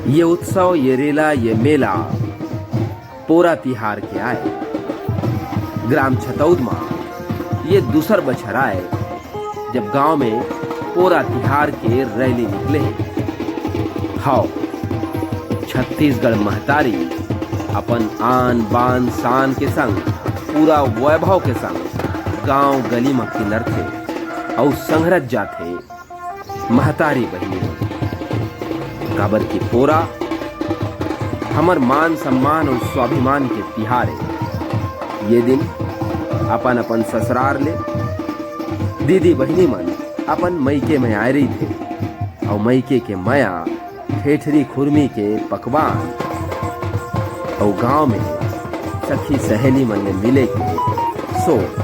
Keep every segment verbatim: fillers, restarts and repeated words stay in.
ये उत्सव, ये रेला, ये मेला पोरा तिहार के आय। ग्राम छतौद म ये दूसर बछर आय, जब गांव में पोरा तिहार के रैली निकले हे। हव, छत्तीसगढ़ महतारी अपन आन बान शान के संग, पूरा वैभव के संग गांव गली म किंदरथे अउ संघरत जाथे महतारी बहिनी मन। काबर कि पोरा हमर मान सम्मान अउ स्वाभिमान के तिहार हे। ये दिन अपन अपन ससुरार ले दीदी बहिनी मन अपन मइके में आए रहिथे अउ मइके के मया, ठेठरी खुरमी के पकवान अउ गांव में सखी सहेली मन ले मिले के सोच।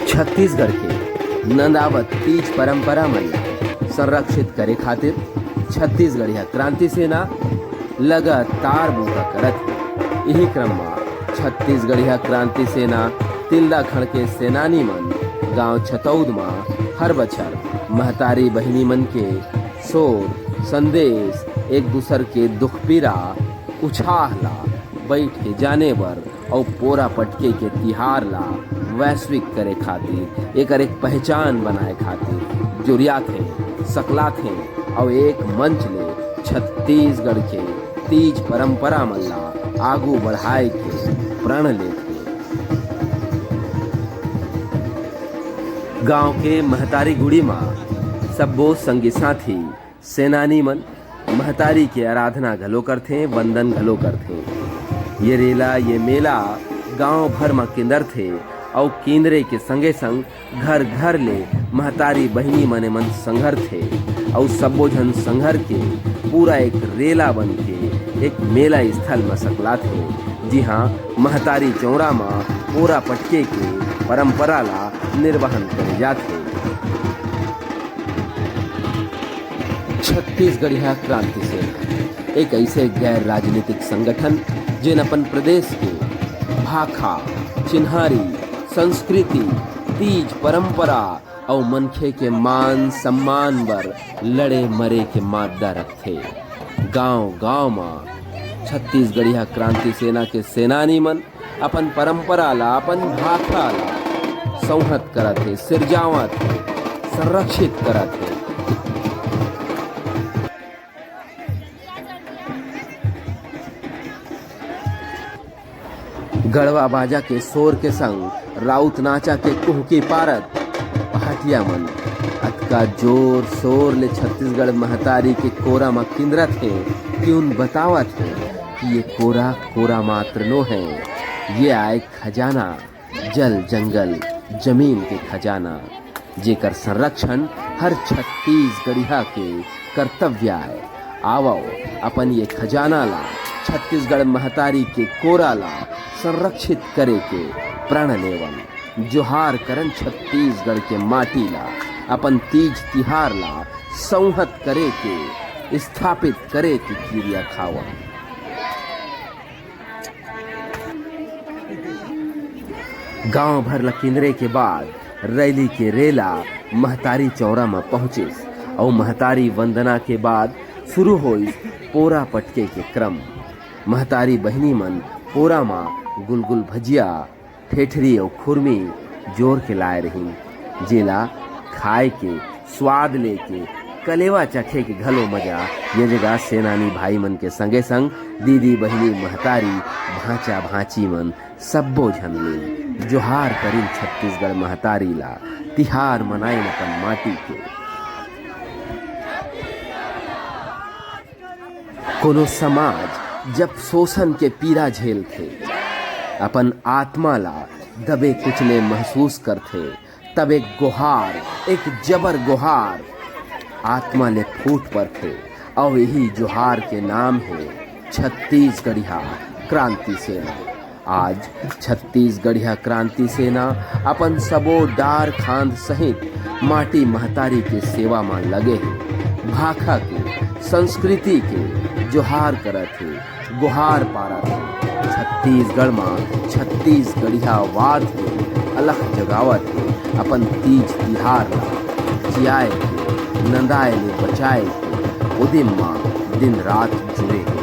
छत्तीसगढ़ के नंदावत तीज परंपरा मन ल संरक्षित करे खातिर छत्तीसगढ़िया क्रांति सेना लगातार बूता करत हे। इही क्रम म छत्तीसगढ़िया क्रांति सेना तिल्दाखंड के सेनानी मन गांव छतौद म हर बछर महतारी बहिनी मन के सोर संदेश, एक दूसर के दुख पीरा उछाह ला बइठ के जाने बर अउ पोरा पटके के तिहार ला वैश्विक करे खातिर, एकर एक पहचान बनाए खातिर जुरियाथे, सकलाथे अउ एक मंच ले छत्तीसगढ़ के तीज परंपरा मन ला आगू बढ़ाए के प्रण लेथे। गांव के महतारी गुड़ी म सब्बो संगी साथी सेनानी मन महतारी के आराधना घलो करथे, वंदन घलो करथे। ये रेला, ये मेला गांव भर म किंदरथे अउ किंदरे के संगे संग घर घर ले महतारी बहिनी मने मन संघरथे अउ सब्बो झन संघर के पूरा एक रेला बन के एक मेला स्थल म सकलाथे, जिहां महतारी चौरा म पोरा पटके के परंपरा ला निर्वहन करे जाथे। छत्तीसगढ़िया क्रांति सेना एक ऐसे गैर राजनीतिक संगठन, जेन अपन प्रदेश के भाखा, चिन्हारी, संस्कृति, तीज परंपरा अउ मनखे के मान सम्मान बर लड़े मरे के मादा रखथे। गांव गांव म छत्तीसगढ़िया क्रांति सेना के सेनानी मन अपन परंपरा ला, अपन भाखा ला संहत करत हे, सिरजावत हे, संरक्षित करत हे। गड़वा बाजा के सोर के संग राउत नाचा के कुहकी पारत पहाटिया मन अतका जोर सोर ले छत्तीसगढ़ महतारी के कोरा म किंदरत हे कि उन बतावत हे कि ये कोरा कोरा मात्र नो हे, ये आय खजाना, जल जंगल जमीन के खजाना, जेकर संरक्षण हर छत्तीसगढ़िया के कर्तव्य आय। आवव, अपन ये खजाना ला, छत्तीसगढ़ महतारी के कोरा ला संरक्षित करे के प्रण लेवन। जोहार करन छत्तीसगढ़ के माटी ला, अपन तीज तिहार ला संहत करे के, स्थापित करे के किरिया खावन। गांव भर ल किंदरे के बाद रैली के रेला महतारी चौरा म पहुंचिस अउ महतारी वंदना के बाद शुरू होइस पोरा पटके के क्रम। महतारी बहिनी मन पोरा म गुलगुल भजिया, ठेठरी अउ खुरमी जोर के लाए रहिन, जेला खाए के, स्वाद लेके, कलेवा चखे के घलो मजा ये जगह सेनानी भाई मन के संगे संग दीदी, बहिनी, महतारी, भांचा, भांची मन सब्बो झन ले जोहार करिन छत्तीसगढ़ महतारी ला, तिहार मनाइन अपन माटी के। कोनो समाज जब शोषण के पीड़ा झेलथे, अपन आत्मा ला दबे कुचले महसूस करथे, तब एक गोहार, एक जबर गोहार आत्मा ले फूट परथे, अउ यही जोहार के नाम हे छत्तीसगढ़िया क्रांति सेना। आज छत्तीसगढ़िया क्रांति सेना अपन सबो डार खांद सहित माटी महतारी के सेवा म लगे हे। भाखा के, संस्कृति के जोहार करत हे, गोहार पारत हे। छत्तीसगढ़ म छत्तीसगढ़ियावाद के अलख जगावत हे, अपन तीज तिहार ला जियाए के, नंदाए ले बचाए के उदिम मा दिन रात जुड़े हे।